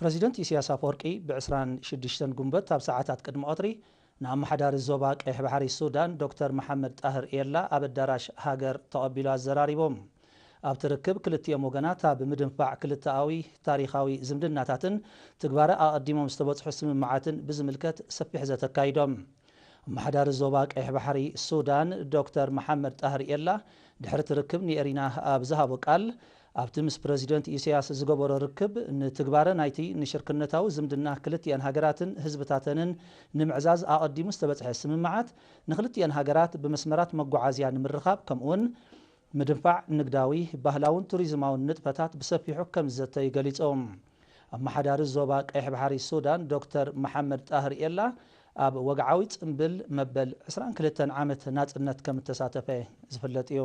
ፕረዚደንት ኢሳያስ ኣፈወርቂ ብ ዕስራን ሽዱሽተን ጉንበት ኣብ ሰዓታት ቅድሚ ቀትሪ ንኣመሓዳሪ ዞባ ቀይሕ ባሕሪ ሱዳን ዶክተር መሓመድ ጣህር ኤላ ኣብ ኣዳራሽ ሃገር ተቐቢሉ ኣዘራሪቦም። ኣብቲ ርክብ ክልቲኦም ወገናት ኣብ ምድንፋዕ ክልተኣዊ ታሪኻዊ ዝምድናታትን ትግባረ ኣቐዲሞም ዝተበጽሑ ስምምዓትን ብዝምልከት ሰፊሕ ዘተ ኣካይዶም። ኣመሓዳሪ ዞባ ቀይሕ ባሕሪ ሱዳን ዶክተር መሓመድ ጣህር ኤላ ድሕሪ እቲ ርክብ ንኤሪና ኣብ ዝሃቦ ቃል ኣብቲ ምስ ፕረዚደንት ኢሳያስ ዝገበሮ ርክብ ንትግባረ ናይቲ ንሽርክነታዊ ዝምድና ክልቲኣን ሃገራትን ህዝብታተንን ንምዕዛዝ ኣቐዲሙ ዝተበጽሐ ስምምዓት ንክልቲኣን ሃገራት ብመስመራት መጓዓዝያ ንምርኻብ ከምኡውን ምድንፋዕ ንግዳዊ፣ ባህላውን ቱሪዝማውን ንጥፈታት ብሰፊሑ ከም ዝዘተዩ ገሊጾም። ኣመሓዳሪ ዞባ ቀይሕ ባሕሪ ሱዳን ዶክተር መሓመድ ጣህር ኤላ ኣብ ወግዓዊ ጽምብል መበል ዕስራን ክልተን ዓመት ናጽነት ከም እተሳተፈ ዝፍለጥ እዩ።